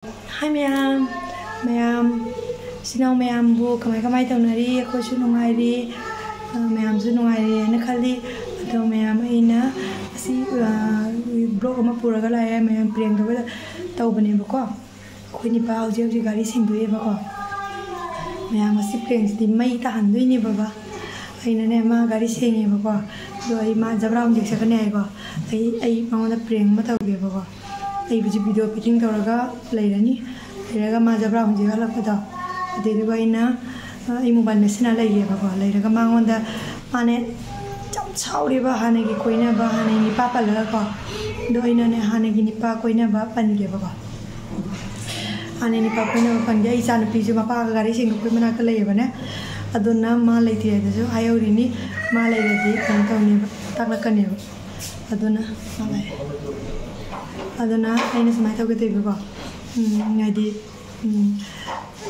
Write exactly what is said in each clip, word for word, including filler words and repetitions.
ꯍꯥꯏ ꯃꯌꯥꯝ, ꯃꯌꯥꯝ, ꯏꯆꯤꯟ ꯏꯅꯥꯎ ꯃꯌꯥꯝꯕꯨ ꯀꯃꯥꯏ ꯀꯃꯥꯏ ꯇꯧꯅꯔꯤ? ꯑꯩꯈꯣꯏꯁꯨ ꯅꯨꯡꯉꯥꯏꯔꯤ, ꯑ, ꯃꯌꯥꯝꯁꯨ ꯅꯨꯡꯉꯥꯏꯔꯤ ꯍꯥꯏꯅ ꯈꯜꯂꯤ꯫ ꯑꯗꯣ ꯃꯌꯥꯝ, ꯑꯩꯅ ꯑꯁꯤ, ꯑ, vlog ꯑꯃ ꯄꯨꯔꯒ ꯂꯥꯛꯑꯦ꯫ ꯃꯌꯥꯝ prank ꯇꯧꯕ ꯇꯧꯕꯅꯦꯕꯀꯣ꯫ ꯑꯩꯈꯣꯏ ꯅꯤꯄꯥ ꯍꯧꯖꯤꯛ ꯍꯧꯖꯤꯛ ꯒꯥꯔꯤ ꯁꯦꯡꯗꯣꯛꯑꯦꯕꯀꯣ꯫ ꯃꯌꯥꯝ, ꯉꯁꯤ prankꯁꯤꯗꯤ ꯃꯩ ꯇꯥꯍꯟꯗꯣꯏꯅꯦ ꯕꯕꯥ꯫ ꯑꯩꯅꯅꯦ, ꯃꯥ ꯒꯥꯔꯤ ꯁꯦꯡꯉꯦꯕꯀꯣ, ꯑꯗꯣ ꯑꯩ, ꯃꯥ ꯖꯕ꯭ꯔꯥ ꯑꯃꯨꯛ ꯆꯠꯀꯅꯤ ꯍꯥꯏꯀꯣ꯫ ꯑꯩ, ꯑꯩ ꯃꯉꯣꯟꯗ prank ꯑꯃ ꯇꯧꯒꯦꯕꯀꯣ꯫ ꯑꯩ ꯍꯧꯖꯤꯛ video fitting ꯇꯧꯔꯒ ꯂꯩꯔꯅꯤ꯫ ꯂꯩꯔꯒ ꯃꯥ ꯖꯕ꯭ꯔꯥ ꯍꯨꯟꯖꯤꯜꯂꯛꯄꯗꯣ, ꯑꯗꯨꯏꯗꯨꯒ ꯑꯩꯅ, ꯑ, ꯑꯩ mobile ꯃꯦꯠꯁꯤꯟꯅ ꯂꯩꯒꯦꯕꯀꯣ꯫ ꯂꯩꯔꯒ ꯃꯉꯣꯟꯗ, ꯃꯥꯅꯦ ꯌꯥꯝ ꯁꯥꯎꯔꯤꯕ, ꯍꯥꯟꯅꯒꯤ ꯀꯣꯏꯅꯕ, ꯍꯥꯟꯅꯒꯤ ꯅꯤꯄꯥ ꯄꯜꯂꯒꯀꯣ꯫ ꯑꯗꯣ ꯑꯩꯅꯅꯦ ꯍꯥꯟꯅꯒꯤ ꯅꯤꯄꯥ ꯀꯣꯏꯅꯕ ꯄꯟꯒꯦꯕꯀꯣ꯫ ꯍꯥꯟꯅꯒꯤ ꯅꯤꯄꯥ ꯀꯣꯏꯅꯕ ꯄꯟꯒꯦ꯫ ꯑꯩ ꯏꯆꯥꯅꯨꯄꯤꯁꯨ ꯃꯄꯥꯒ ꯒꯥꯔꯤ ꯁꯦꯡꯗꯣꯛꯄꯩ ꯃꯅꯥꯛꯇ ꯂꯩꯌꯦꯕꯅꯦ꯫ ꯑꯗꯨꯅ ꯃꯥ ꯂꯩꯇ꯭ꯔꯤꯉꯩꯗꯁꯨ ꯍꯥꯏꯍꯧꯔꯤꯅꯤ, ꯃꯥ ꯂꯩꯔꯗꯤ ꯀꯩꯅꯣ ꯇꯧꯅꯦꯕ, ꯇꯥꯛꯂꯛꯀꯅꯦꯕ꯫ ꯑꯗꯨꯅ ꯃꯥ ꯂꯥꯛꯑꯦ꯫ ꯑꯗꯨꯅ ꯑꯩꯅ ꯁꯨꯃꯥꯏꯅ ꯇꯧꯒꯦ ꯇꯧꯕꯀꯣ꯫ ꯎꯝ, ꯍꯥꯏꯗꯤ, ꯎꯝ,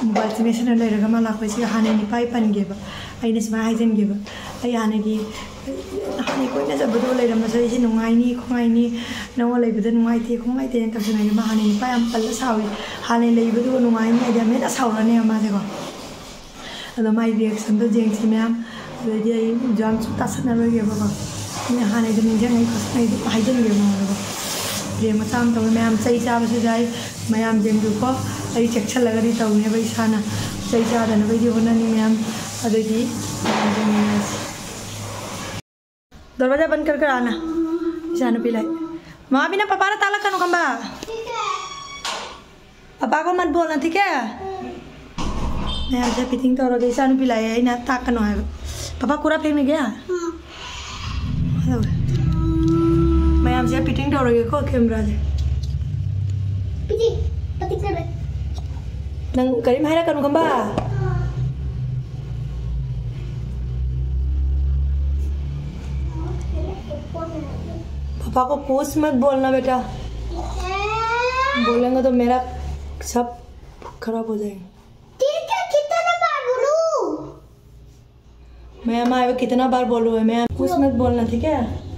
mobile ꯁꯦ ꯃꯦꯠꯁꯤꯟꯅ ꯂꯩꯔꯒ ꯃꯥ ꯂꯥꯛꯄꯁꯤꯒ ꯍꯥꯟꯅꯒꯤ ꯅꯤꯄꯥ ꯑꯩ ꯄꯟꯒꯦꯕ꯫ ꯑꯩꯅ ꯁꯨꯃꯥꯏꯅ ꯍꯥꯏꯖꯟꯒꯦꯕ, "ꯑꯩ ꯍꯥꯟꯅꯒꯤ, ꯍꯥꯟꯅꯒꯤ ꯀꯣꯏꯅꯖꯕꯗꯣ ꯂꯩꯔꯝꯃꯁꯨ ꯑꯩꯁꯦ ꯅꯨꯡꯉꯥꯏꯅꯤ ꯈꯣꯡꯉꯥꯏꯅꯤ, ꯅꯪꯉꯣꯟ ꯂꯩꯕꯗ ꯅꯨꯡꯉꯥꯏꯇꯦ ꯈꯣꯡꯉꯥꯏꯇꯦꯅ" ꯇꯧꯁꯟꯅꯒꯦ꯫ ꯃꯥ ꯍꯥꯟꯅꯒꯤ ꯅꯤꯄꯥ ꯌꯥꯝ ꯄꯜꯂ ꯁꯥꯎꯏ, ꯍꯥꯟꯅꯒꯤ ꯂꯩꯕꯗꯨꯒ ꯅꯨꯡꯉꯥꯏꯅꯤ ꯍꯥꯏꯗꯤ ꯌꯥꯝ ꯍꯦꯟꯅ ꯁꯥꯎꯔꯅꯦꯕ ꯃꯥꯁꯦꯀꯣ꯫ ꯑꯗꯣ ꯃꯥꯏ reaction ꯗꯣ ꯌꯦꯡꯁꯤ ꯃꯌꯥꯝ꯫ ꯑꯗꯩꯗꯤ ꯑꯩ ꯌꯥꯝ ꯇꯥꯁꯟꯅꯔꯣꯏꯒꯦꯕꯀꯣ꯫ ꯑꯩꯅ ꯍꯥꯟꯅꯩꯗꯣ ꯅꯤꯡꯁꯤꯡꯉꯛꯏ ꯈꯣꯠꯆꯤꯡꯉꯛꯏꯗꯣ ꯍꯥꯏꯖꯤꯟꯒꯦꯕ ꯃꯉꯣꯟꯗꯀꯣ꯫ Prank ꯃꯆꯥ ꯑꯃ ꯇꯧꯋꯦ ꯃꯌꯥꯝ, ꯆꯩ ꯆꯥꯕꯁꯨ ꯌꯥꯏ꯫ ꯃꯌꯥꯝ ꯌꯦꯡꯕꯤꯌꯨꯀꯣ꯫ ꯑꯩ ꯆꯦꯛꯁꯤꯜꯂꯒꯗꯤ ꯇꯧꯅꯦꯕ ꯏꯁꯥꯅ꯫ ꯆꯩ ꯆꯥꯗꯅꯕꯒꯤꯗꯤ ꯍꯣꯠꯅꯅꯤ ꯃꯌꯥꯝ꯫ ꯑꯗꯩꯗꯤ ꯃꯌꯥꯝ ꯌꯦꯡꯃꯤꯟꯅꯁꯤ꯫ दरवाजा बंद कर कर आना। ꯏꯆꯥꯅꯨꯄꯤ ꯂꯥꯛꯑꯦ꯫ ꯃꯃꯥ ꯕꯤꯅꯥ, ꯄꯄꯥꯗ ꯇꯥꯛꯂꯛꯀꯅꯨ ꯈꯪꯕ? ꯄꯄꯥ ꯀꯣ ꯃꯠ ꯕꯣꯜꯅ, ꯊꯤꯛ ꯍꯦ? ꯃꯌꯥꯝꯁꯦ fitting ꯇꯧꯔꯒ ꯏꯆꯥꯅꯨꯄꯤ ꯂꯥꯛꯑꯦ, ꯑꯩꯅ ꯇꯥꯛꯀꯅꯨ ꯍꯥꯏꯕ꯫ ꯄꯄꯥ ꯀꯨꯔꯥ ꯐꯦꯡꯅꯒꯦ? ꯇꯧꯔꯦ꯫ ꯃꯌꯥꯝꯁꯦ fitting ꯇꯧꯔꯒꯦꯀꯣ camera ꯁꯦ꯫ ꯄꯤꯇꯤ, ꯄꯤꯇꯤ ꯀꯔꯦ꯫ ꯅꯪ ꯀꯔꯤꯝ ꯍꯥꯏꯔꯛꯀꯅꯨ ꯈꯪꯕ? पापा को कुछ मत बोलना बेटा, बोलेंगे तो मेरा सब खराब हो जाएगा। ठीक है, कितना बार बोलूं? मैं माँ को कितना बार बोलूँ है, मैं कुछ मत बोलना, ठीक है?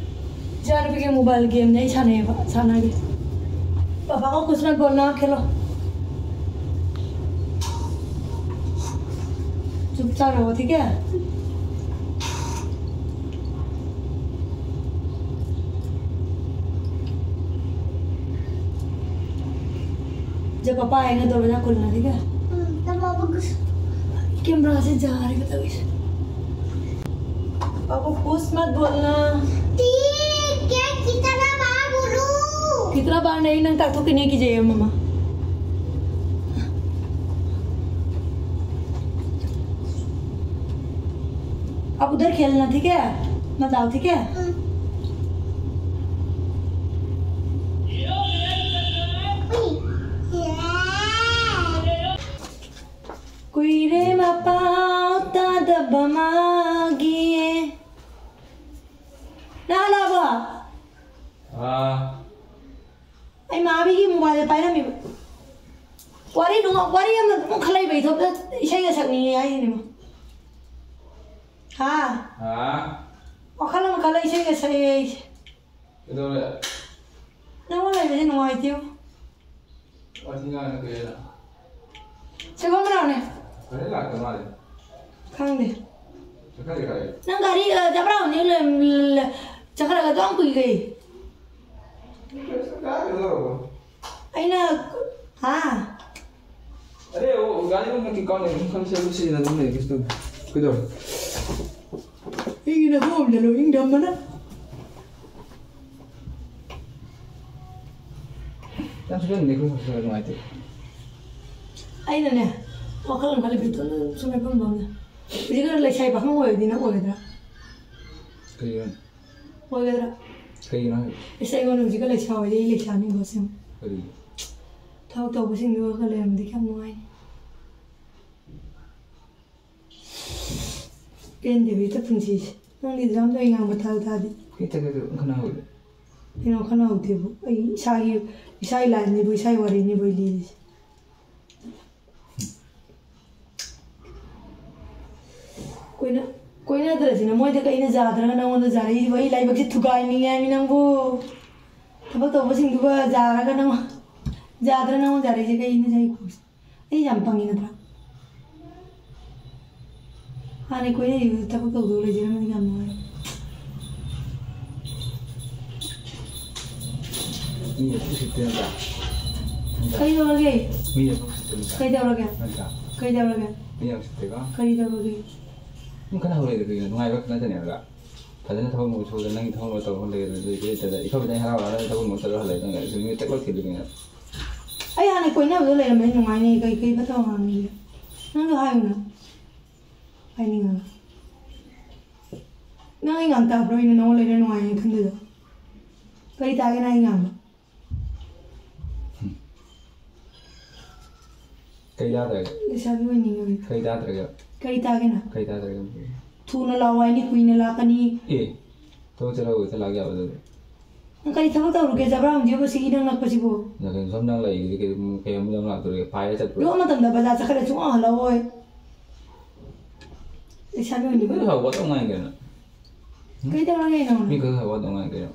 जान भी के mobile game नहीं छाने छाना के। पापा को कुछ मत बोलना, खेलो। चुपचाप रहो, ठीक है? जब पापा आएंगे, दरवाजा खोलना, ठीक है? हम्म, तब पापा कुछ कैमरा से जा रहे, बताओ इसे। पापा, कुछ मत बोलना। ठीक है, कितना बार बोलूं? कितना बार नहीं, नंग तातो के नहीं कीजिए, मम्मा। अब उधर खेलना, ठीक है? मत आओ, ठीक है? कुइरे मा पाओ ता दबा मागिए। ꯅꯍꯥꯟ ꯂꯥꯛꯑꯕꯣ? ꯑꯥ꯫ ꯑꯩ ꯃꯥꯕꯤꯒꯤ ꯃꯣꯕꯥꯏꯜꯗ ꯄꯥꯏꯔꯝꯃꯤꯕ꯫ ꯋꯥꯔꯤ ꯅꯨꯡꯉꯥꯏ, ꯋꯥꯔꯤ ꯑꯃ ꯑꯗꯨꯝ ꯈꯜꯂꯛꯏꯕ, ꯏꯊꯣꯛꯇ ꯏꯁꯩꯒ ꯁꯛꯅꯤꯡꯉꯦ ꯍꯥꯏꯁꯤꯅꯦꯕ꯫ ꯍꯥ? ꯍꯥ? ꯋꯥꯈꯜ ꯑꯃ ꯈꯜꯂ ꯏꯁꯩꯒ ꯁꯛꯑꯦ ꯑꯩꯁꯦ꯫ ꯀꯩꯗꯧꯔꯦ? ꯅꯪꯉꯣꯟ ꯂꯩꯕꯁꯦ ꯅꯨꯡꯉꯥꯏꯇꯦꯕ꯫ ꯋꯥꯊꯤ ꯉꯥꯡꯉꯦ ꯀꯩ ꯍꯥꯏꯅꯣ? ꯁꯒꯣꯜ ꯃꯅꯥꯎꯅꯦ꯫ ꯒꯥꯔꯤ ꯂꯥꯛꯇ ꯃꯥꯜꯂꯦ꯫ ꯈꯪꯗꯦ꯫ ꯆꯠꯈ꯭ꯔꯦ ꯒꯥꯔꯤ꯫ ꯅꯪ ꯒꯥꯔꯤ, ꯑ, ꯆꯠꯄ꯭ꯔꯥꯎꯅꯦ, ꯂ-, ꯂ-, ꯆꯠꯈ꯭ꯔꯒ ꯑꯗꯨꯝ ꯀꯨꯏꯈꯩ꯫ ꯀꯥꯏꯗ ꯂꯧꯔꯕ? ꯑꯩꯅ, ꯍꯥ? ꯑꯔꯦ, ꯑꯣ, ꯒꯥꯔꯤ ꯑꯃ ꯅꯛꯀꯤ ꯀꯥꯎꯅꯦ, ꯑꯗꯨꯝ ꯈꯪꯁꯦ, ꯑꯗꯨꯝ ꯁꯤꯖꯤꯟꯅ ꯑꯗꯨꯝ ꯂꯩ, ꯀꯩꯁꯨ ꯇꯧꯗꯦ꯫ ꯀꯩꯗꯧꯔꯦ? ꯑꯩꯒꯤ ꯅꯈꯣꯡ ꯑꯝꯗ ꯂꯣꯏ ꯏꯪꯗꯝꯕꯅ꯫ ꯌꯥꯝ ꯁꯣꯏꯍꯟꯗꯦ, ꯑꯩꯈꯣꯏ ꯍꯣꯁꯇꯦꯜꯗ ꯅꯨꯡꯉꯥꯏꯇꯦ꯫ ꯑꯩꯅꯅꯦ, ꯋꯥꯈꯜ ꯑꯃ ꯈꯜꯂꯤ, ꯕꯤꯇꯣꯟꯗ ꯑꯗꯨꯝ ꯁꯨꯝ ꯍꯥꯏꯐꯝ ꯑꯃꯅꯦ꯫ ꯍꯧꯖꯤꯛꯀꯤ ꯂꯩꯁꯥꯕꯤ ꯄꯥꯈꯪ ꯑꯣꯏꯔꯗꯤ ꯅꯪ ꯑꯣꯏꯒꯗ꯭ꯔꯥ? ꯀꯩꯒꯤꯅꯣ? ꯑꯣꯏꯒꯗ꯭ꯔꯥ? ꯀꯩꯒꯤꯅꯣ ꯍꯥꯏꯁꯦ? ꯏꯁ, ꯑꯩꯉꯣꯟꯗ ꯍꯧꯖꯤꯛꯀ ꯂꯩꯁꯥ ꯑꯣꯏꯔꯗꯤ ꯑꯩ ꯂꯩꯁꯥꯅꯤꯀꯣ, ꯑꯁꯦꯡꯕ꯫ ꯀꯔꯤꯒꯤ? ꯊꯕꯛ ꯇꯧꯕꯁꯤꯡꯗꯨꯒ ꯈꯔ ꯂꯩꯔꯝꯃꯗꯤ ꯀꯌꯥꯝ ꯅꯨꯡꯉꯥꯏꯅꯤ꯫ ꯄꯦꯟꯗꯦꯕ ꯍꯦꯛꯇ ꯄꯨꯟꯁꯤꯁꯦ꯫ ꯅꯪꯗꯤ ꯑꯗꯨꯌꯥꯝ ꯇꯣꯏꯅ ꯉꯥꯡꯕ ꯊꯥ ꯊꯥꯗꯤ꯫ ꯍꯦꯛꯇ ꯀꯩꯗꯧ ꯈꯠꯅꯍꯧꯗꯦ? ꯀꯩꯅꯣ ꯈꯠꯅꯍꯧꯗꯦꯕꯨ? ꯑꯩ ꯏꯁꯥꯒꯤ, ꯏꯁꯥꯒꯤ ꯂꯥꯏꯐꯅꯤꯕꯨ, ꯏꯁꯥꯒꯤ ꯋꯥꯔꯤꯅꯤꯕꯨ ꯑꯩ ꯂꯤꯔꯤꯁꯦ꯫ ꯀꯣꯏꯅ-, ꯀꯣꯏꯅꯗ꯭ꯔꯁꯤꯅ ꯃꯣꯏꯗ ꯀꯩꯅ ꯌꯥꯗ꯭ꯔꯒ ꯅꯪꯉꯣꯟꯗ ꯌꯥꯔꯛꯏꯁꯤꯕꯨ? ꯑꯩ ꯂꯥꯏꯕꯛꯁꯦ ꯊꯨꯒꯥꯏꯅꯤꯡꯉꯦ ꯍꯥꯏꯃꯤ ꯅꯪꯕꯨ꯫ ꯊꯕꯛ ꯇꯧꯕꯁꯤꯡꯗꯨꯒ ꯌꯥꯔꯒ ꯅꯪ-, ꯌꯥꯗ꯭ꯔꯥ ꯅꯪꯉꯣꯟꯗ ꯌꯥꯔꯛꯏꯁꯦ ꯀꯩꯅꯣ? ꯑꯩ ꯌꯥꯝ ꯄꯪꯉꯤ ꯅꯠꯇ꯭ꯔꯥ? ꯍꯥꯟꯅ ꯀꯣꯏꯅꯔꯤꯕꯗꯨ ꯊꯕꯛ ꯇꯧꯗꯧ ꯂꯩꯖꯔꯝꯃꯗꯤ ꯌꯥꯝ ꯅꯨꯡꯉꯥꯏ꯫ ꯃꯤꯅ ꯎꯁꯤꯠꯇꯦ ꯅꯠꯇ꯭ꯔꯥ? ꯅꯠꯇ꯭ꯔꯥ? ꯀꯔꯤ ꯇꯧꯔꯒꯦ? ꯃꯤꯅ ꯎꯁꯤꯠꯇꯦ ꯅꯠꯇ꯭ꯔꯥ? ꯀꯩ ꯇꯧꯔꯒꯦ? ꯅꯠꯇ꯭ꯔꯥ? ꯀꯩ ꯇꯧꯔꯒꯦ? ꯃꯤꯅ ꯎꯁꯤꯠꯇꯦꯀꯣ? ꯀꯔꯤ ꯇꯧꯔꯒꯦ? ꯅꯪ ꯈꯠꯅ ꯍꯧꯔꯛꯏꯗꯣ ꯀꯩꯒꯤꯅꯣ? ꯅꯨꯡꯉꯥꯏꯕ ꯈꯠꯅꯗꯅꯦꯕ꯫ ꯐꯖꯅ ꯊꯕꯛ ꯑꯃ ꯁꯨꯗ ꯅꯪꯒꯤ ꯊꯕꯛ ꯑꯃ ꯇꯧꯔꯒ ꯂꯩꯔꯦ꯫ ꯑꯗꯨꯗꯤ ꯀꯩ ꯇꯧꯗ? ꯏꯐꯕꯗ ꯑꯩ ꯍꯔꯥꯎ ꯍꯔꯥꯎ ꯅꯪ ꯊꯕꯛ ꯑꯃ ꯆꯠꯂ ꯍꯜꯂꯛꯑꯦ꯫ ꯅꯪ ꯑꯗꯨ ꯃꯤ ꯇꯦꯛꯂꯛ ꯊꯤꯜꯂꯤ ꯀꯩꯅꯣ? ꯑꯩ ꯍꯥꯟꯅ ꯀꯣꯏꯅꯕꯗꯣ ꯂꯩꯔꯝꯃꯗꯤ ꯅꯨꯡꯉꯥꯏꯅꯤ꯫ ꯀꯩ ꯀꯩ ꯐꯠꯇꯕ ꯉꯥꯡꯉꯤꯒꯦ? ꯅꯪꯁꯨ ꯍꯥꯏꯌꯨꯅ꯫ ꯍꯥꯏꯅꯤꯡꯉꯒ꯫ ꯅꯪ ꯑꯩ ꯉꯥꯡ ꯇꯥꯕ꯭ꯔꯣ? ꯑꯩꯅ ꯅꯉꯣꯟ ꯂꯩꯔ ꯅꯨꯡꯉꯥꯏꯅꯤ ꯈꯟꯗꯣꯏꯗꯣ? ꯀꯔꯤ ꯇꯥꯒꯦ ꯅꯪ ꯑꯩ ꯉꯥꯡꯕ? ꯀꯩ ꯇꯥꯗ꯭ꯔꯒꯦ? ꯂꯩꯁꯥꯕꯤ ꯑꯣꯏꯅꯤꯡꯉꯦ꯫ ꯀꯩ ꯇꯥꯗ꯭ꯔꯒꯦ? ꯀꯔꯤ ꯇꯥꯒꯦꯅ? ꯀꯩ ꯇꯥꯗ꯭ꯔꯒꯦ? ꯊꯨꯅ ꯂꯥꯛꯑꯣ ꯍꯥꯏꯅꯤ, ꯀꯨꯏꯅ ꯂꯥꯛꯀꯅꯤ꯫ ꯑꯦ, ꯊꯕꯛ ꯆꯠꯂꯒ ꯍꯦꯛꯇ ꯂꯥꯛ ꯌꯥꯕ ꯑꯗꯨꯗꯤ? ꯅꯪ ꯀꯔꯤ ꯊꯕꯛ ꯇꯧꯔꯨꯒꯦ? ꯖꯕ꯭ꯔꯥ ꯍꯧꯖꯤꯛ ꯁꯤꯒꯤ ꯅꯪ ꯅꯛꯄꯁꯤꯕꯨ? ꯅꯪ ꯀꯩꯅꯣ ꯁꯣꯝ ꯅꯪ ꯂꯩꯔꯤꯁꯤꯗꯤ ꯀꯩ-, ꯀꯩ ꯑꯃꯨꯛ ꯌꯥꯝ ꯂꯥꯛꯇꯣꯔꯤꯒꯦ? ꯄꯥꯏꯔ ꯆꯠꯄ꯭ꯔꯣ? ꯂꯣꯛ ꯃꯇꯝꯗ ꯕꯖꯥꯔ ꯆꯠꯈ꯭ꯔꯦ ꯁꯨꯡꯍꯜ ꯍꯜꯂꯛꯑꯣꯏ꯫ ꯂꯩꯁꯥꯕꯤ ꯑꯣꯏꯅꯤꯡꯉꯦ꯫ ꯃꯤ ꯈꯔ ꯍꯧꯒꯠꯇꯧ ꯉꯥꯏ ꯀꯩꯅꯣ? ꯀꯩ ꯇꯧꯔꯒꯦ ꯅꯪ? ꯃꯤ ꯈꯔ ꯍꯧꯒꯠꯇꯧ ꯉꯥꯏ ꯀꯩꯅꯣ?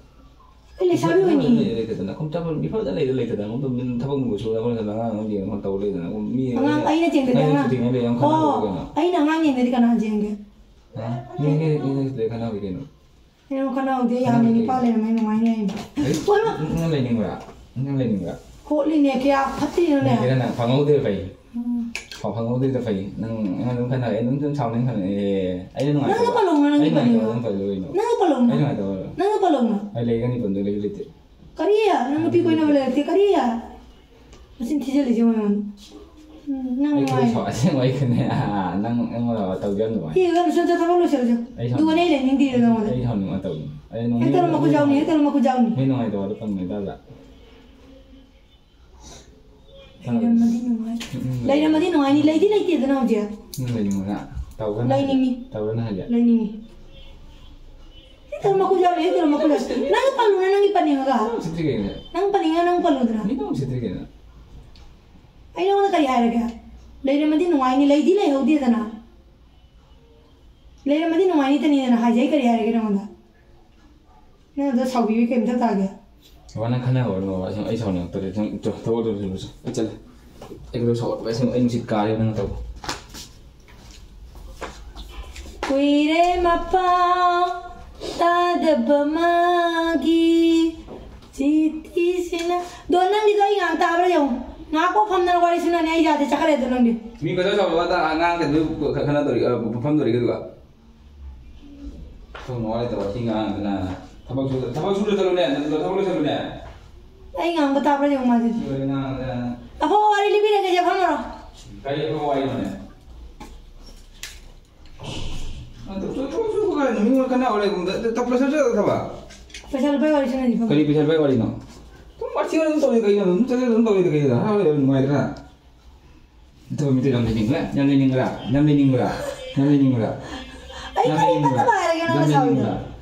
ꯑꯩ ꯂꯩꯁꯥꯕꯤ ꯑꯣꯏꯅꯤꯡꯉꯦ꯫ ꯂꯩꯇꯗꯅ, ꯈꯨꯝ ꯆꯥꯐꯝ ꯃꯤ ꯐꯖꯅ ꯂꯩꯗ ꯂꯩꯇꯗꯅ, ꯈꯨꯝ ꯊꯕꯛ ꯅꯨꯡꯕ ꯁꯨꯔ ꯑꯩꯈꯣꯏꯅ ꯑꯉꯥꯡ ꯑꯃ ꯌꯦꯡꯉꯒ ꯇꯧ ꯂꯩꯗꯅ, ꯃꯤ ꯑꯉꯥꯡ ꯑꯩꯅ ꯆꯦꯟꯒꯗꯤ ꯅꯪ ꯑꯉꯥꯡ꯫ ꯁꯨꯇꯤ ꯉꯥꯏ ꯂꯩ, ꯌꯥꯝ ꯑꯣ, ꯈꯟꯅꯕ ꯀꯩꯅꯣ? ꯑꯩꯅ ꯑꯉꯥꯡ ꯌꯦꯡꯒꯗꯤ ꯀꯅꯥ ꯆꯦꯟꯒꯦ? ꯍꯥ? ꯃꯤ, ꯃꯤ, ꯃꯤ ꯂꯩꯇ꯭ꯔꯦ ꯈꯟꯅꯕ ꯀꯩꯅꯣ? ꯑꯩꯅ ꯈꯟꯅꯍꯧꯗꯦ, ꯌꯥꯝꯅ ꯅꯨꯄꯥ ꯂꯩꯔꯝꯃꯦ ꯅꯨꯡꯉꯥꯏꯅꯤ ꯍꯥꯏꯅ꯫ ꯑꯩ, ꯀꯣꯏꯃ! ꯅꯪ ꯂꯩꯅꯤꯡꯕ꯭ꯔꯥ? ꯅꯪ ꯂꯩꯅꯤꯡꯕ꯭ꯔꯥ? ꯍꯣꯠꯂꯤꯅꯦ ꯀꯌꯥ ꯐꯠꯇ꯭ꯔꯤꯅꯣꯅꯦ꯫ ꯂꯩꯒꯦꯔꯥ ꯅꯪ? ꯐꯪꯍꯧꯗꯦ ꯐꯩ꯫ ꯎꯝ꯫ ꯐꯪ-, ꯐꯪꯍꯧꯗꯦꯗ ꯐꯩ꯫ ꯅꯪ ꯑꯩꯉꯣꯟꯗ ꯑꯗꯨꯝ ꯈꯟꯅꯔꯦ, ꯑꯩ ꯑꯗꯨꯝ, ꯑꯗꯨꯝ ꯁꯥꯎꯅꯤꯡ ꯈꯟꯅꯔꯦ꯫ ꯑꯩꯅ ꯅꯨꯡꯉꯥꯏꯇꯕ, ꯅꯪꯅ ꯄꯜꯂꯧꯅ, ꯅꯪꯒꯤ ꯑꯩ ꯅꯨꯡꯉꯥꯏꯇꯕ ꯄꯜꯂꯧꯅ꯫ ꯑꯗꯨꯝ ꯄꯜꯂꯨ ꯀꯩꯅꯣ? ꯅꯪꯅ ꯄꯜꯂꯧꯅ꯫ ꯑꯩ ꯅꯨꯡꯉꯥꯏꯇꯕ ꯑꯣꯏꯔꯣ? ꯅꯪꯅ ꯄꯜꯂꯧꯅ꯫ ꯑꯩ ꯂꯩꯒꯅꯤ ꯄꯟꯗꯨ ꯂꯩꯁꯨ ꯂꯩꯇꯦ꯫ ꯀꯔꯤ? ꯅꯪ ꯅꯨꯄꯤ ꯀꯣꯏꯅꯕ ꯂꯩꯔꯛꯇꯦ꯫ ꯀꯔꯤ? ꯃꯆꯤꯟ ꯊꯤꯖꯤꯜꯂꯤꯁꯦ ꯌꯦꯡꯉꯣ ꯅꯉꯣꯟꯗ꯫ ꯎꯝ, ꯅꯪ ꯑꯩ ꯅꯨꯡꯉꯥꯏ꯫ ꯈꯨꯗꯤꯡ ꯁꯥꯎ-, ꯑꯁꯦꯡꯕ ꯑꯩ ꯈꯟꯅꯩ꯫ ꯑꯥ, ꯅꯪ ꯑꯩꯉꯣꯟꯗ ꯇꯧꯖꯔꯝꯗꯣ ꯚꯥꯏ꯫ ꯁꯤ ꯂꯣꯏꯁꯤꯜꯂꯁꯦ, ꯊꯕꯛ ꯂꯣꯏꯁꯤꯜꯂꯁꯦ꯫ ꯑꯩ ꯁꯥꯎꯅꯤꯡ-, ꯑꯗꯨꯒꯅꯦ ꯑꯩ ꯂꯩꯅꯤꯡꯗ꯭ꯔꯤꯗꯣ ꯅꯉꯣꯟꯗ꯫ ꯑꯩ ꯁꯥꯎꯅꯤꯡꯕ ꯇꯧꯅꯤ꯫ ꯑꯩ ꯍꯦꯛ ꯇꯧꯔꯝꯕ ꯈꯨꯖꯥꯎꯅꯤ, ꯍꯦꯛ ꯇꯧꯔꯝꯕ ꯈꯨꯖꯥꯎꯅꯤ꯫ ꯃꯤ ꯅꯨꯡꯉꯥꯏꯇꯕ ꯑꯗꯨ ꯐꯪꯉꯣꯏ ꯇꯥꯗ꯫ ꯂꯩꯔꯝꯃꯗꯤ ꯅꯨꯡꯉꯥꯏ-, ꯂꯩꯔꯝꯃꯗꯤ ꯅꯨꯡꯉꯥꯏꯅꯤ, ꯂꯩꯗꯤ ꯂꯩꯇꯦꯗꯅ ꯍꯧꯖꯤꯛ꯫ ꯅꯪ ꯂꯩꯅꯤꯡꯕꯅ ꯇꯧꯒꯅ-, ꯂꯩꯅꯤꯡꯉꯤ꯫ ꯇꯧꯒꯅ ꯍꯥꯏꯁꯦ꯫ ꯂꯩꯅꯤꯡꯉꯤ꯫ ꯍꯦꯛ ꯇꯧꯔꯝꯕ ꯈꯨꯖꯥꯎꯅꯤ, ꯍꯦꯛ ꯇꯧꯔꯝꯕ ꯈꯨꯖꯥꯎꯅꯤ꯫ ꯅꯪ ꯄꯜꯂꯨꯅ, ꯅꯪꯒꯤ ꯄꯟꯅꯤꯡꯉꯒ꯫ ꯎꯁꯤꯠꯇ꯭ꯔꯤ ꯀꯩꯅꯣ? ꯅꯪ ꯄꯟꯅꯤꯡꯉꯒ ꯅꯪ ꯄꯜꯂꯨꯗꯅ꯫ ꯃꯤ ꯅꯪ ꯎꯁꯤꯠꯇ꯭ꯔꯤ ꯀꯩꯅꯣ? ꯑꯩ ꯅꯉꯣꯟꯗ ꯀꯔꯤ ꯍꯥꯏꯔꯒꯦ? ꯂꯩꯔꯝꯃꯗꯤ ꯅꯨꯡꯉꯥꯏꯅꯤ, ꯂꯩꯗꯤ ꯂꯩꯍꯧꯗꯦꯗꯅ꯫ ꯂꯩꯔꯝꯃꯗꯤ ꯅꯨꯡꯉꯥꯏꯅꯤꯇꯅꯤꯗꯅ ꯍꯥꯏꯁꯦ, ꯑꯩ ꯀꯔꯤ ꯍꯥꯏꯔꯒꯦ ꯅꯉꯣꯟꯗ? ꯅꯪ ꯑꯗꯣ ꯁꯥꯎꯕꯤꯕ ꯀꯩꯝꯇ ꯇꯥꯒꯦ? ꯕꯕꯥ, ꯅꯪ ꯈꯟꯅꯍꯧꯔꯅꯨ ꯕꯕꯥ, ꯑꯁꯦꯡꯕ ꯑꯩ ꯁꯥꯎꯅꯤꯡꯉꯛꯇꯔꯦ꯫ ꯅꯪ ꯊꯕꯛ ꯑꯗꯨ ꯂꯣꯏꯁꯤꯜꯂꯨꯆꯣ꯫ ꯑꯩ ꯆꯠꯂꯦ꯫ ꯑꯩ ꯈꯣꯏꯗꯧ ꯁꯥꯎꯒꯠꯄ, ꯑꯁꯦꯡꯕ ꯑꯩ ꯅꯨꯡꯁꯤꯠ ꯀꯥꯔꯦ ꯅꯪ ꯇꯧꯕ꯫ ꯏꯔꯦ ꯃꯄꯥꯎ ꯇꯥꯗꯕ ꯃꯥꯒꯤ ꯆꯤꯊꯤꯁꯤꯅ꯫ ꯗꯣ, ꯅꯪꯒꯤꯗꯣ ꯑꯩ ꯉꯥꯡ ꯇꯥꯕ꯭ꯔꯥ ꯌꯦꯡꯉꯨ꯫ ꯉꯥꯏꯍꯥꯛ ꯀꯣꯛ ꯐꯝꯗꯅ ꯋꯥꯔꯤ ꯁꯨꯅꯅꯤ, ꯑꯩ ꯌꯥꯗꯦ, ꯆꯠꯈ꯭ꯔꯦ ꯑꯗꯣ ꯅꯪꯗꯤ꯫ ꯃꯤ ꯀꯩꯁꯨ ꯆꯥꯎꯕ ꯋꯥ ꯇꯥ-, ꯉꯥꯡ ꯀꯩꯗꯧ-, ꯈ-, ꯈꯟꯅꯗꯣꯔꯤ-, ꯑ, ꯐꯝꯗꯣꯔꯤꯒꯦ ꯑꯗꯨꯒ? ꯊꯣꯡ ꯋꯥꯔꯤ ꯇꯧꯔ ꯊꯤ ꯉꯥꯡꯗꯅ꯫ ꯊꯕꯛ ꯁꯨ-, ꯊꯕꯛ ꯁꯨꯔ ꯆꯠꯂꯨꯅꯦ, ꯊꯕꯛ ꯂꯣꯏꯁꯜꯂꯨꯅꯦ꯫ ꯑꯩ ꯉꯥꯡꯕ ꯇꯥꯕ꯭ꯔꯥ ꯌꯦꯡꯉꯨ ꯃꯥꯗꯤ꯫ ꯁꯤ ꯂꯣꯏꯔ ꯉꯥꯡꯗꯅ꯫ ꯑꯐꯕ ꯋꯥꯔꯤ ꯂꯤꯕꯤꯔꯒꯦꯁꯦ, ꯐꯝꯃꯔꯣ꯫ ꯀꯔꯤ ꯑꯐꯕ ꯋꯥꯔꯤꯅꯣꯅꯦ? ꯑꯗꯨ ꯆꯨ-, ꯆꯨ-, ꯆꯨ ꯀꯥꯏꯅ ꯃꯤꯉꯣꯟꯗ ꯀꯟꯅ ꯍꯧꯔꯦ, ꯀꯨꯝꯗ-, ꯇꯞ ꯂꯣꯏꯁꯟ ꯆꯠꯂ ꯊꯕꯛ꯫ ꯄꯩꯁꯥ ꯂꯨꯄꯥꯒꯤ ꯋꯥꯔꯤ ꯁꯥꯟꯅꯔꯤ, ꯐꯝꯃꯣ꯫ ꯀꯔꯤ ꯄꯩꯁꯥ ꯂꯨꯄꯥꯒꯤ ꯋꯥꯔꯤꯅꯣ? ꯑꯗꯨꯝ ꯋꯥꯊꯤ ꯋꯥꯔꯦꯝ ꯇꯧꯔꯤ ꯀꯩꯅꯣ? ꯑꯗꯨꯝ ꯆꯠꯂ ꯑꯗꯨꯝ ꯇꯧꯔꯤꯗ ꯀꯩꯅꯣ? ꯍꯔꯥꯎ ꯂꯩꯕ ꯅꯨꯡꯉꯥꯏꯗ꯭ꯔꯥ? ꯑꯗꯨꯒ ꯃꯤꯇꯩ ꯌꯥꯝ ꯂꯩꯅꯤꯡꯕ꯭ꯔꯥ? ꯌꯥꯝ ꯂꯩꯅꯤꯡꯕ꯭ꯔꯥ? ꯌꯥꯝ ꯂꯩꯅꯤꯡꯕ꯭ꯔꯥ? ꯌꯥꯝ ꯂꯩꯅꯤꯡꯕ꯭ꯔꯥ? ꯑꯩ ꯌꯥꯝ ꯀꯔꯤ ꯂꯩꯅꯤꯡꯕ꯭ꯔꯥ? ꯐꯠꯇꯕ ꯍꯥꯏꯔꯒꯦ ꯅꯪꯅ ꯌꯥꯝ ꯁꯥꯎꯔꯤꯗꯣ? ꯂꯩꯅꯤꯡꯕ꯭ꯔꯥ?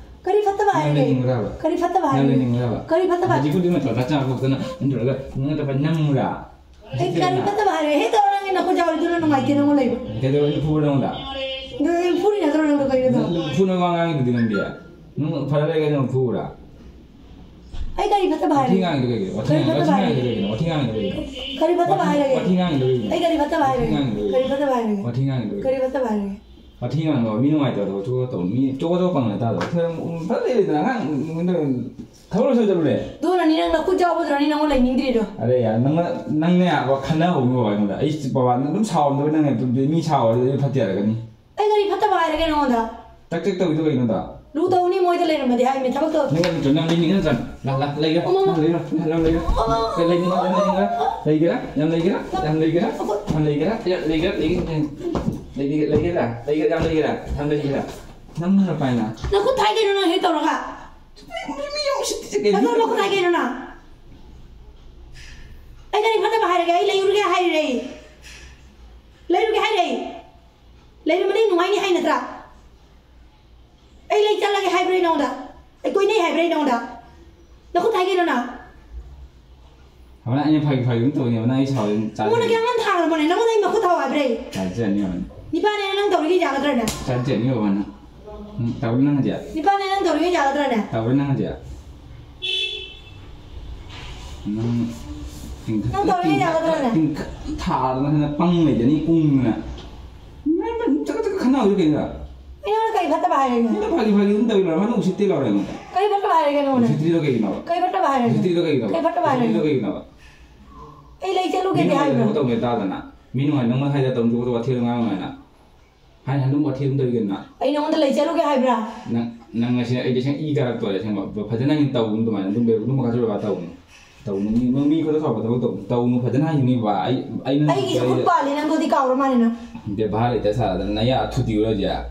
ꯀꯔꯤ ꯐꯠꯇꯕ ꯌꯥꯝ ꯍꯥꯏꯔꯒꯦ? ꯂꯩꯅꯤꯡꯕ꯭ꯔꯥꯕ? ꯀꯔꯤ ꯐꯠꯇꯕ ꯌꯥꯝ ꯍꯥꯏꯔꯒꯦ? ꯂꯩꯅꯤꯡꯕ꯭ꯔꯥꯕ? ꯀꯔꯤ ꯐꯠꯇꯕ ꯍꯥꯏꯔꯒꯦ? ꯍꯧꯖꯤꯛꯄꯨꯗꯤ ꯅꯠꯇ꯭ꯔꯣ ꯅꯆꯥ ꯄꯣꯛꯇꯅ ꯅꯠꯇ꯭ꯔꯒ ꯅꯪꯅ ꯇꯧꯕ ꯅꯪꯕ꯭ꯔꯥ? ꯑꯩ ꯀꯔꯤ ꯐꯠꯇꯕ ꯍꯥꯏꯔꯒꯦ? ꯍꯦꯛ ꯇꯧꯔ ꯅꯪꯒꯤ ꯅꯈꯨꯠ ꯌꯥꯎꯔꯤꯗꯨꯅ ꯅꯨꯡꯉꯥꯏꯇꯦ ꯅꯪꯉꯣꯟ ꯂꯩꯕ꯫ ꯀꯩꯗꯧꯕ ꯑꯩꯅ ꯐꯨꯕ ꯅꯪꯉꯣꯟꯗ? ꯑꯗꯨ ꯑꯩ ꯐꯨꯔꯤ ꯅꯠꯇ꯭ꯔꯣ ꯅꯪꯗꯣ ꯀꯩꯅꯣꯗꯣ? ꯅꯪ ꯐꯨꯅꯕ ꯋꯥ ꯉꯥꯡꯉꯤꯗꯨꯗꯤ ꯅꯪꯗꯤ꯫ ꯅꯪ ꯐꯔ ꯂꯩꯔꯒ ꯅꯪ ꯐꯨꯕ꯭ꯔꯥ? ꯑꯩ ꯀꯔꯤ ꯐꯠꯇꯕ ꯋꯥꯊꯤ ꯍꯥꯏꯔꯒꯦ? ꯉꯥꯡꯉꯤꯗꯣ ꯀꯩꯒꯤꯅꯣ? ꯋꯥꯊꯤ ꯀꯔꯤ ꯉꯥꯡ-, ꯐꯠꯇꯕ ꯋꯥꯊꯤ ꯍꯥꯏꯔꯒꯦ? ꯉꯥꯡꯉꯤꯗꯣ ꯀꯩꯒꯤꯅꯣ? ꯋꯥꯊꯤ ꯉꯥꯡꯉꯤꯗꯣ ꯀꯩꯒꯤꯅꯣ? ꯀꯔꯤ ꯐꯠꯇꯕ ꯋꯥꯊꯤ, ꯍꯥꯏꯔꯒꯦ? ꯋꯥꯊꯤ ꯉꯥꯡꯉꯤꯗꯣ ꯀꯩꯒꯤꯅꯣ? ꯑꯩ ꯀꯔꯤ ꯐꯠꯇꯕ ꯋꯥꯊꯤ ꯍꯥꯏꯔꯒꯦ? ꯉꯥꯡꯉꯤꯗꯣ ꯀꯔꯤ ꯀꯩꯒꯤꯅꯣ? ꯐꯠꯇꯕ ꯍꯥꯏꯔꯒꯦ? ꯋꯥꯊꯤ ꯉꯥꯡꯉꯤꯗꯣ ꯀꯔꯤ ꯀꯩꯒꯤꯅꯣ? ꯐꯠꯇꯕ ꯍꯥꯏꯔꯒꯦ? ꯋꯥꯊꯤ ꯉꯥꯡꯉꯣ, ꯃꯤ ꯅꯨꯡꯉꯥꯏꯇꯕꯗꯣ ꯆꯣ ꯆꯣ ꯇꯧ, ꯃꯤ ꯆꯣ ꯆꯣ ꯄꯪꯂꯩ ꯇꯥꯗꯕ꯫ ꯊꯕꯛ ꯂꯩꯗꯅ ꯑꯉꯥꯡ ꯊꯕꯛ ꯂꯣꯏꯁꯤꯜꯂ ꯆꯠꯂꯨꯔꯦ꯫ ꯑꯗꯨꯅꯅꯤ ꯅꯪ ꯅꯈꯨꯠ ꯌꯥꯎꯕꯗꯨꯅꯅꯤ ꯅꯉꯣꯟ ꯂꯩꯅꯤꯡꯗ꯭ꯔꯤꯗꯣ꯫ ꯑꯔꯦ ꯌꯥꯔ, ꯅꯪꯅ, ꯅꯪꯅ ꯌꯥꯕ ꯈꯟꯅꯍꯧꯅꯨ ꯕꯕꯥ ꯑꯩꯉꯣꯟꯗ꯫ ꯑꯩ ꯕꯕꯥ ꯅꯪ ꯑꯗꯨꯝ ꯁꯥꯎꯔꯝꯗꯕ ꯅꯪ ꯑꯗꯨꯝ ꯃꯤ ꯁꯥꯎꯔꯗꯤ ꯑꯩ ꯐꯠꯇꯦ ꯍꯥꯏꯔꯛꯀꯅꯤ꯫ ꯑꯩ ꯀꯔꯤ ꯐꯠꯇꯕ ꯍꯥꯏꯔꯒꯦ ꯅꯉꯣꯟꯗ? ꯇꯛ ꯇꯛ ꯇꯧꯔꯤꯗꯣ ꯀꯩꯅꯣꯗꯣ? ꯂꯨ ꯇꯧꯅꯤ ꯃꯣꯏꯗ ꯂꯩꯔꯝꯃꯗꯤ ꯍꯥꯏꯕꯅꯤ ꯊꯕꯛꯇꯣ꯫ ꯅꯪ ꯅꯠꯇ꯭ꯔꯣ? ꯅꯪ ꯂꯩꯅꯤꯡꯉꯤ ꯅꯠꯇ꯭ꯔꯣ? ꯂꯥ, ꯂꯥ, ꯂꯩꯒꯦꯔꯥ? ꯑꯃ, ꯅꯪ ꯂꯩꯒꯦꯔꯥ? ꯅꯪ ꯂꯩꯒꯦꯔꯥ? ꯑꯃ, ꯂꯩꯅꯤꯡꯉꯤ, ꯅꯪ ꯂꯩꯅꯤꯡꯒꯦꯔꯥ? ꯂꯩꯒꯦꯔꯥ? ꯌꯥꯝ ꯂꯩꯒꯦꯔꯥ? ꯌꯥꯝ ꯂꯩꯒꯦꯔꯥ? ꯌꯥꯝ ꯂꯩꯒꯦꯔꯥ? ꯂꯩꯒꯦꯔꯥ? ꯂꯩꯒꯦꯔꯥ? ꯂꯩꯒꯦꯔꯥ? ꯂꯩꯒꯦꯔꯥ? ꯌꯥꯝ ꯂꯩꯒꯦꯔꯥ? ꯌꯥꯝ ꯂꯩꯒꯦꯔꯥ? ꯅꯪ ꯅꯔ ꯄꯥꯏꯅ꯫ ꯅꯈꯨꯠ ꯊꯥꯏ ꯀꯩꯅꯣ ꯅꯪ ꯍꯦꯛ ꯇꯧꯔꯒ? ꯃꯤ ꯌꯥꯝ ꯎꯁꯤꯠꯇ꯭ꯔꯤꯁꯦ ꯀꯩꯅꯣ? ꯅꯈꯨꯠ ꯊꯥꯏ ꯀꯩꯅꯣ ꯅꯪ? ꯑꯩ ꯀꯔꯤ ꯐꯠꯇꯕ ꯍꯥꯏꯔꯒꯦ? ꯑꯩ ꯂꯩꯔꯨꯔꯒꯦ ꯍꯥꯏꯔꯤꯔꯦ ꯑꯩ꯫ ꯂꯩꯔꯨꯔꯒꯦ ꯍꯥꯏꯔꯦ ꯑꯩ꯫ ꯂꯩꯔꯝꯃꯗꯤ ꯅꯨꯡꯉꯥꯏꯅꯤ ꯍꯥꯏ ꯅꯠꯇ꯭ꯔꯥ? ꯑꯩ ꯂꯩ ꯆꯠꯂꯒꯦ ꯍꯥꯏꯕ꯭ꯔꯥ ꯑꯩ ꯅꯉꯣꯟꯗ? ꯑꯩ ꯀꯣꯏꯅꯩ ꯍꯥꯏꯕ꯭ꯔꯥ ꯑꯩ ꯅꯉꯣꯟꯗ? ꯅꯈꯨꯠ ꯊꯥꯏ ꯀꯩꯅꯣ ꯅꯪ? ꯑꯃꯅ ꯑꯩꯅ ꯐꯥꯒꯤ ꯐꯥꯒꯤ ꯑꯗꯨꯝ ꯇꯧꯕꯅꯦꯕ, ꯅꯪ ꯑꯩ ꯁꯥꯎꯔꯗꯤ ꯑꯗꯨꯝ ꯆꯥꯗꯣꯏꯅꯦ꯫ ꯅꯉꯣꯟꯗ ꯀꯌꯥꯝ ꯋꯥꯅ ꯊꯥꯈ꯭ꯔꯕꯅꯦ? ꯅꯉꯣꯟꯗ ꯑꯩ ꯃꯈꯨꯠ ꯊꯥꯎ ꯍꯥꯏꯕ꯭ꯔꯥ ꯑꯩ? ꯆꯥꯖꯅꯤ ꯑꯃꯅ꯫ ꯅꯤꯄꯥꯅꯦꯅ ꯅꯪ ꯇꯧꯔꯤꯒꯩ ꯌꯥꯒꯗ꯭ꯔꯅꯦ? ꯆꯥꯖꯅꯤ ꯕꯕꯥꯅ꯫ ꯎꯝ, ꯇꯧꯔꯤ ꯅꯪ ꯍꯧꯖꯤꯛ꯫ ꯅꯤꯄꯥꯅꯦꯅ ꯅꯪ ꯇꯧꯔꯤꯒꯩ ꯌꯥꯒꯗ꯭ꯔꯅꯦ? ꯇꯧꯔꯤ ꯅꯪ ꯍꯧꯖꯤꯛ꯫ ꯅꯪ ꯇꯤꯡꯈꯠ-, ꯅꯪ ꯇꯧꯔꯤꯒꯩ ꯇꯤꯡꯈꯠ-, ꯌꯥꯒꯗ꯭ꯔꯅꯦ? ꯇꯤꯡꯈꯠ ꯊꯥꯗꯅ ꯍꯦꯟꯅ ꯄꯪ ꯂꯩꯖꯅꯤ ꯎꯪꯗꯅ꯫ ꯅꯪ ꯆꯀꯠ ꯆꯀꯠ ꯈꯟꯅꯕꯗꯣ ꯀꯩꯅꯣ? ꯐꯠꯇꯕ ꯍꯥꯏꯔꯒꯦ? ꯃꯤꯅ ꯐꯥꯒꯤ ꯐꯥꯒꯤ ꯑꯗꯨꯝ ꯇꯧꯔꯤꯔꯣ? ꯃꯥꯅ ꯎꯁꯤꯠꯇꯦ ꯂꯥꯎꯔꯦ ꯑꯩꯉꯣꯟꯗ꯫ ꯀꯩ ꯐꯠꯇꯕ ꯍꯥꯏꯔꯒꯦ ꯅꯉꯣꯟꯗ? ꯎꯁꯤꯠꯇ꯭ꯔꯤꯗꯣ ꯀꯩꯒꯤꯅꯣꯕ? ꯀꯩ ꯐꯠꯇꯕ ꯍꯥꯏꯔꯒꯦ? ꯎꯁꯤꯠꯇ꯭ꯔꯤꯗꯣ ꯀꯩꯒꯤꯅꯣꯕ? ꯀꯩ ꯐꯠꯇꯕ ꯍꯥꯏꯔꯒꯦ? ꯎꯁꯤꯠꯇ꯭ꯔꯤꯗꯣ ꯀꯩꯒꯤꯅꯣꯕ? ꯑꯩ ꯂꯩ ꯆꯠꯂꯨꯒꯦꯗꯤ ꯃꯤꯅ ꯍꯥꯏꯕ꯭ꯔꯥ? ꯀꯩꯅꯣ ꯇꯧꯅꯦ ꯇꯥꯗꯅ꯫ ꯃꯤ ꯅꯨꯡꯉꯥꯏ ꯅꯪꯉꯣꯟꯗ ꯍꯥꯏꯗ ꯇꯧꯅꯨ ꯋꯥꯊꯤ ꯉꯥꯡꯉꯨ ꯍꯥꯏꯅ꯫ ꯍꯥꯏꯅ ꯑꯗꯨꯝ ꯋꯥꯊꯤ ꯑꯗꯨꯝ ꯇꯧꯏꯗꯅ꯫ ꯑꯩ ꯅꯉꯣꯟꯗ ꯂꯩ ꯆꯠꯂꯨꯒꯦ ꯍꯥꯏꯕ꯭ꯔꯥ? ꯅꯪ, ꯅꯪ ꯉꯁꯤ ꯑꯩꯗꯤ ꯁꯨꯝ ꯏ ꯀꯥꯔꯛꯇꯣꯔꯦ ꯑꯁꯦꯡꯕ꯫ ꯐꯖꯅ ꯍꯦꯟꯅ ꯇꯧꯅꯨ ꯑꯗꯨꯃꯥꯏꯅ꯫ ꯑꯗꯨꯝ ꯕꯦ-, ꯑꯗꯨꯝ ꯃꯈꯥꯁꯨ ꯕꯦꯕꯥꯔ ꯇꯧꯅꯨ꯫ ꯇꯧꯅꯨ꯫ ꯃꯤ, ꯃꯤ ꯈꯨꯠꯇ ꯁꯥꯎꯕ ꯊꯕꯛ ꯇꯧꯅꯨ꯫ ꯇꯧꯅꯨ꯫ ꯐꯖꯅ ꯍꯥꯏꯈꯤꯅꯤ ꯕꯕꯥ꯫ ꯑꯩ, ꯑꯩ ꯅꯪ ꯑꯩꯒꯤꯁꯨ ꯈꯨꯠ ꯄꯥꯜꯂꯤ, ꯅꯪꯗꯨꯗꯤ ꯀꯥꯎꯔ ꯃꯥꯜꯂꯦ ꯅꯪ꯫ ꯕꯦꯕꯥꯔ ꯂꯩꯇ ꯁꯥꯗꯅ ꯅꯌꯥ ꯊꯨꯗꯤꯛꯎꯔ ꯍꯧꯖꯤꯛ꯫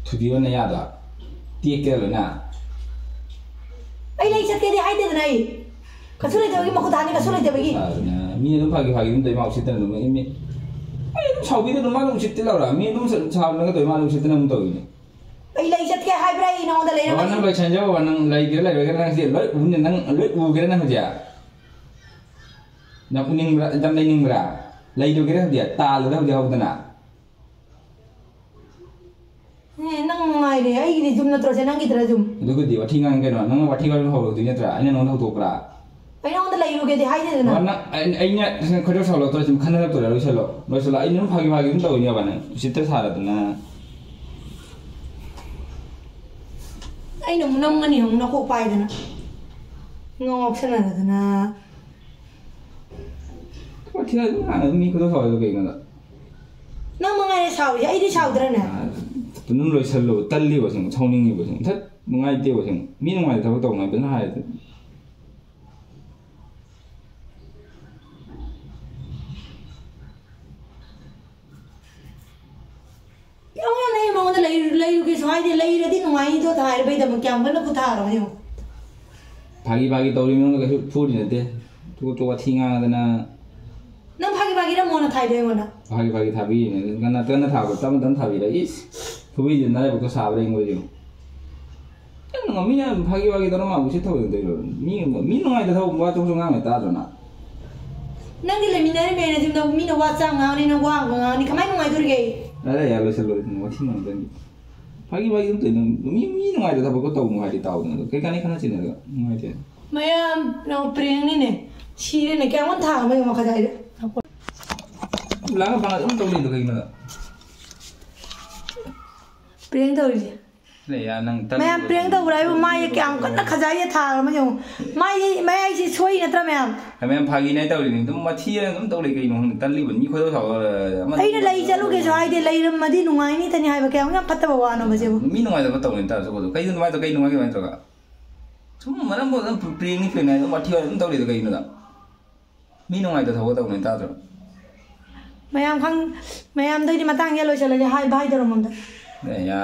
ꯊꯨꯗꯤꯛꯎꯔ ꯅꯌꯥꯗꯣ꯫ ꯇꯦꯛꯀꯦꯔ ꯂꯣꯏꯅ꯫ ꯑꯩ ꯂꯩ ꯆꯠꯀꯦꯗꯤ ꯍꯥꯏꯗꯦꯗꯅ ꯑꯩ꯫ ꯀꯩꯁꯨ ꯂꯩꯇꯕꯒꯤ ꯃꯈꯨꯠ ꯊꯥꯅꯤ, ꯀꯩꯁꯨ ꯂꯩꯇꯕꯒꯤ꯫ ꯁꯥꯗꯅ ꯃꯤ ꯑꯗꯨꯝ ꯐꯥꯒꯤ ꯐꯥꯒꯤ ꯑꯗꯨꯝ ꯇꯧꯏ, ꯃꯥ ꯎꯁꯤꯠꯇꯅ ꯑꯗꯨꯝ꯫ ꯑꯩ ꯃꯤ, ꯑꯩ ꯑꯗꯨꯝ ꯁꯥꯎꯕꯤꯗ ꯑꯗꯨꯝ ꯃꯥꯅ ꯎꯁꯤꯠꯇꯦ ꯂꯥꯎꯔ꯫ ꯃꯤ ꯑꯗꯨꯝ ꯁꯥꯎꯅꯒ ꯇꯧꯏ, ꯃꯥꯅ ꯎꯁꯤꯠꯇꯅ ꯑꯃꯨꯛ ꯇꯧꯏꯅꯦ꯫ ꯑꯩ ꯂꯩ ꯆꯠꯀꯦ ꯍꯥꯏꯕ꯭ꯔꯥ ꯑꯩ ꯅꯉꯣꯟꯗ ꯂꯩꯅꯕ? ꯕꯕꯥ, ꯅꯪ ꯂꯩꯁꯟꯖꯧ ꯕꯕꯥ, ꯅꯪ ꯂꯩꯒꯦꯔꯥ ꯂꯩꯔꯣꯏꯒꯦꯔꯥ ꯅꯪ ꯍꯧꯖꯤꯛ ꯂꯣꯏ ꯎꯅꯤ, ꯅꯪ ꯂꯣꯏ ꯎꯒꯦꯔꯥ ꯅꯪ ꯍꯧꯖꯤꯛ? ꯅꯪ ꯎꯅꯤꯡꯕ꯭ꯔꯥ? ꯌꯥꯝ ꯂꯩꯅꯤꯡꯕ꯭ꯔꯥ? ꯂꯩꯔꯨꯒꯦꯔꯥ ꯍꯧꯖꯤꯛ? ꯇꯥꯜꯂꯨꯔꯥ ꯍꯧꯖꯤꯛ ꯍꯧꯗꯅ? ꯑꯦ, ꯅꯪ ꯅꯨꯡꯉꯥꯏꯔꯦ꯫ ꯑꯩꯒꯤꯗꯤ ꯌꯨꯝ ꯅꯠꯇ꯭ꯔꯣ ꯁꯦ? ꯅꯪꯒꯤꯗ꯭ꯔꯥ ꯌꯨꯝ? ꯑꯗꯨꯒꯗꯤ ꯋꯥꯊꯤ ꯉꯥꯡ ꯀꯩꯅꯣ? ꯅꯪꯅ ꯋꯥꯊꯤ ꯋꯥꯔꯦꯝ ꯍꯧꯔꯛꯇꯣꯏ ꯅꯠꯇ꯭ꯔꯥ? ꯑꯩꯅ ꯅꯉꯣꯟꯗ ꯍꯧꯗꯣꯛꯄ꯭ꯔꯥ? ꯑꯩ ꯅꯉꯣꯟꯗ ꯂꯩꯔꯨꯒꯦꯗꯤ ꯍꯥꯏꯗꯦꯗꯅ꯫ ꯑꯣ, ꯅꯪ, ꯑꯩ-, ꯑꯩꯅ ꯈꯣꯏꯗꯧ ꯁꯥꯎꯒꯠꯂꯛꯇꯧꯔꯦ, ꯁꯨꯝ ꯈꯟꯅꯔꯛꯇꯧꯔꯦ, ꯂꯣꯏꯁꯜꯂꯣ, ꯂꯣꯏꯁꯜꯂꯣ꯫ ꯑꯩ ꯑꯗꯨꯝ ꯐꯥꯒꯤ ꯐꯥꯒꯤ ꯑꯗꯨꯝ ꯇꯧꯔꯤꯅꯦꯕ, ꯅꯪ ꯎꯁꯤꯠꯇ ꯁꯥꯔꯗꯅ꯫ ꯑꯩꯅ ꯑꯃꯨꯛ ꯅꯝꯒꯅꯤ ꯑꯃꯨꯛ ꯅꯀꯣꯛ ꯄꯥꯏꯗꯅ꯫ ꯉꯥꯎ ꯉꯥꯎꯁꯟꯅꯗꯅ꯫ ꯋꯥꯊꯤ ꯑꯗꯨꯝ ꯉꯥꯡꯉ ꯃꯤ ꯈꯨꯗꯣꯡ ꯁꯥꯎꯍꯜꯂꯤꯗꯣ ꯀꯩꯒꯤꯅꯣ? ꯅꯪ ꯃꯉꯥꯏꯔꯦ ꯁꯥꯎꯔꯤꯁꯦ, ꯑꯩꯗꯤ ꯁꯥꯎꯗ꯭ꯔꯅꯦ? ꯑꯗꯨꯝ ꯂꯣꯏꯁꯜꯂꯣ, ꯇꯜꯂꯤꯕ ꯁꯨꯝ, ꯁꯥꯎꯅꯤꯡꯉꯤꯕ ꯁꯨꯝ, ꯊꯠ, ꯅꯨꯡꯉꯥꯏꯇꯦꯕ ꯁꯨꯝ꯫ ꯃꯤ ꯅꯨꯡꯉꯥꯏꯇꯕ ꯊꯕꯛ ꯇꯧꯅꯨ ꯍꯥꯏ ꯐꯖꯅ ꯍꯥꯏꯔꯗꯤ꯫ ꯌꯥꯝ ꯋꯥꯅ ꯑꯩ ꯃꯉꯣꯟꯗ ꯂꯩ-, ꯂꯩꯔꯨꯒꯦꯁꯨ ꯍꯥꯏꯗꯦ, ꯂꯩꯔꯗꯤ ꯅꯨꯡꯉꯥꯏꯅꯤꯗꯣ ꯍꯥꯏꯔꯕꯩꯗꯃꯛ ꯀꯌꯥꯝ ꯀꯟꯅ ꯈꯨꯠ ꯊꯥꯔꯕ ꯌꯦꯡꯉꯨ꯫ ꯐꯥꯒꯤ ꯐꯥꯒꯤ ꯇꯧꯔꯤ ꯃꯤꯉꯣꯟꯗ ꯀꯩꯁꯨ ꯐꯨꯔꯤ ꯅꯠꯇꯦ꯫ ꯇꯨ ꯇꯨ ꯋꯥꯊꯤ ꯉꯥꯡꯗꯅ꯫ ꯅꯪ ꯐꯥꯒꯤ ꯐꯥꯒꯤꯔ ꯃꯣꯟꯅ ꯊꯥꯏꯗꯣ ꯑꯩꯉꯣꯟꯗ? ꯐꯥꯒꯤ ꯐꯥꯒꯤ ꯊꯥꯕꯤꯔꯤꯅꯦ꯫ ꯀꯟꯅ ꯀꯟꯅ ꯊꯥꯕ, ꯇꯞꯅ ꯇꯞꯅ ꯊꯥꯕꯤꯔ꯫ ꯏꯁ! ꯐꯨꯕꯤꯗꯤ ꯅꯔꯥꯏꯕꯛꯇ ꯁꯥꯕ꯭ꯔꯥ ꯌꯦꯡꯉꯨ ꯌꯦꯡꯉꯨ꯫ ꯀꯩꯅꯣ ꯃꯤꯅ ꯐꯥꯒꯤ ꯐꯥꯒꯤ ꯇꯧꯔ ꯃꯥꯕꯨ ꯁꯤ ꯊꯧꯑꯣꯏꯅ ꯇꯧꯔꯤꯔꯣ? ꯃꯤ, ꯃꯤ ꯅꯨꯡꯉꯥꯏꯇ ꯊꯕꯛ ꯋꯥ ꯊꯣꯛꯁꯨ ꯉꯥꯡꯉꯦ ꯇꯥꯗ꯭ꯔꯣ ꯅꯪ? ꯅꯪꯗꯤ ꯂꯩꯃꯤꯟꯅꯔꯤꯃꯦꯅ ꯌꯨꯝꯗ ꯃꯤꯅ ꯋꯥ ꯆꯥꯝ ꯉꯥꯡꯅꯤ, ꯅꯪ ꯋꯥ ꯑꯃꯒ ꯉꯥꯡꯅꯤ, ꯀꯃꯥꯏꯅ ꯅꯨꯡꯉꯥꯏꯗꯣꯔꯤꯒꯦ ꯑꯩ? ꯌꯥꯔꯦ, ꯌꯥꯔꯦ, ꯂꯣꯏꯁꯤꯜꯂꯣ, ꯂꯣꯏꯁꯤꯜꯂꯣ, ꯋꯥꯊꯤ ꯉꯥꯡꯗꯅꯤ꯫ ꯐꯥꯒꯤ ꯐꯥꯒꯤ ꯑꯗꯨꯝ ꯇꯧꯔꯤꯅꯣ꯫ ꯃꯤ, ꯃꯤ ꯅꯨꯡꯉꯥꯏꯇ ꯊꯕꯛꯇꯣ ꯇꯧꯅꯨ ꯍꯥꯏꯗꯤ ꯇꯥꯎꯗꯅ꯫ ꯀꯩ ꯀꯥꯟꯅꯩ ꯈꯠꯅ ꯆꯩꯅꯔꯒ? ꯅꯨꯡꯉꯥꯏꯇꯦ꯫ ꯃꯌꯥꯝ ꯅꯪ ꯄ꯭ꯔꯦꯡꯅꯤꯅꯦ꯫ ꯁꯤꯔꯦꯅꯦ꯫ ꯀꯌꯥꯝ ꯋꯥꯅ ꯊꯥ ꯑꯃꯒꯤ ꯃꯈꯥ ꯇꯥꯏꯗ? ꯂꯥꯡꯉ ꯄꯥꯡꯉ ꯑꯗꯨꯝ ꯇꯧ ꯂꯩꯗꯣ ꯀꯩꯒꯤꯅꯣ? ꯄ꯭ꯔꯦꯡ ꯇꯧꯔꯤꯁꯦ꯫ ꯂꯩꯌꯥ ꯅꯪ ꯇꯜ- ꯃꯌꯥꯝ ꯄ꯭ꯔꯦꯡ ꯇꯧꯕ꯭ꯔꯥ ꯍꯥꯏꯕꯨ? ꯃꯥꯏꯁꯦ ꯀꯌꯥꯝ ꯀꯟꯅ ꯈꯖꯥꯏꯁꯦ ꯊꯥꯔ ꯑꯃ ꯌꯦꯡꯉꯨ꯫ ꯃꯥꯏꯁꯦ, ꯃꯌꯥꯏꯁꯦ ꯁꯣꯏ ꯅꯠꯇ꯭ꯔꯥ ꯃꯌꯥꯝ? ꯃꯌꯥꯝ ꯐꯥꯒꯤꯅꯦ ꯇꯧꯔꯤꯅꯤ, ꯑꯗꯨꯝ ꯃꯊꯤ ꯑꯗꯨꯝ ꯇꯧ ꯂꯩ ꯀꯩꯅꯣ ꯈꯪꯗꯦ, ꯇꯜꯂꯤꯕꯅꯤ꯫ ꯃꯤ ꯈꯣꯏꯗꯧ ꯁꯥꯎꯔ ꯑꯃ ꯑꯩꯅ ꯂꯩ ꯆꯠꯂꯨꯒꯦꯁꯨ ꯍꯥꯏꯗꯦ, ꯂꯩꯔꯝꯃꯗꯤ ꯅꯨꯡꯉꯥꯏꯅꯤ ꯇꯅꯤ ꯍꯥꯏꯕ ꯀꯌꯥꯝ ꯌꯥꯝ ꯐꯠꯇꯕ ꯋꯥꯅꯣꯕ ꯁꯤꯕꯨ꯫ ꯃꯤ ꯅꯨꯡꯉꯥꯏꯇꯕ ꯇꯧꯅꯤ ꯇꯥꯔꯁꯨ ꯀꯩꯗꯧ ꯀꯩꯗꯧ ꯅꯨꯡꯉꯥꯏꯇꯕ ꯀꯩ ꯅꯨꯡꯉꯥꯏꯒꯦ ꯑꯗꯨꯃꯥꯏꯅ ꯇꯧꯔꯒ? ꯁꯨꯝ ꯃꯔꯝ ꯑꯗꯨꯝ ꯄ꯭ꯔꯦꯡꯅꯤ ꯄ꯭ꯔꯦꯡꯅꯤ ꯑꯗꯨꯝ ꯋꯥꯊꯤ ꯑꯗꯨꯝ ꯇꯧꯔꯤꯗꯣ ꯀꯩꯒꯤꯅꯣꯗ? ꯃꯤ ꯅꯨꯡꯉꯥꯏꯇ ꯊꯕꯛ ꯇꯧꯅꯤ ꯇꯥꯗ꯭ꯔꯣ? ꯃꯌꯥꯝ ꯈꯪ ꯃꯌꯥꯝꯗꯩꯗꯤ ꯃꯇꯥꯡꯁꯦ ꯂꯣꯏꯁꯤꯜꯂꯒꯦ꯫ ꯍꯥꯏ ꯚꯥꯏ ꯇꯧꯔꯝꯃꯣꯝꯗ꯫ ꯑꯦ ꯌꯥ,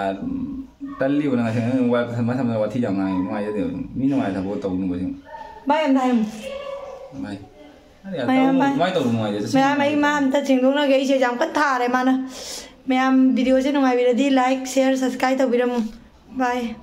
ꯇꯜꯂꯤꯕ ꯅꯪ ꯉꯁꯤ ꯅꯪ ꯋꯥ ꯃꯊꯪ ꯃꯊꯪ ꯋꯥꯊꯤ ꯌꯥꯝ ꯉꯥꯡꯉꯤ, ꯅꯨꯡꯉꯥꯏꯖꯗꯦꯕ꯫ ꯃꯤ ꯅꯨꯡꯉꯥꯏꯇ ꯊꯕꯛ ꯇꯧꯅꯨꯕ ꯁꯤꯡ꯫ ꯚꯥꯏ ꯑꯝꯇ ꯍꯥꯏꯔꯝꯃꯨ꯫ ꯚꯥꯏ꯫ ꯃꯌꯥꯝ ꯚꯥꯏ꯫ ꯀꯃꯥꯏꯅ ꯇꯧꯕ ꯅꯨꯡꯉꯥꯏꯖꯦ? ꯃꯌꯥꯝ ꯑꯩ ꯃꯥ ꯑꯝꯇ ꯁꯦꯡꯗꯣꯛꯅꯒꯦ꯫ ꯑꯩꯁꯦ ꯌꯥꯝ ꯀꯟꯅ ꯊꯥꯔꯦ ꯃꯥꯅ꯫ ꯃꯌꯥꯝ ꯚꯤꯗꯤꯑꯣꯁꯦ ꯅꯨꯡꯉꯥꯏꯕꯤꯔꯗꯤ like, share, subscribe ꯇꯧꯕꯤꯔꯝꯃꯨ꯫ ꯚꯥꯏ꯫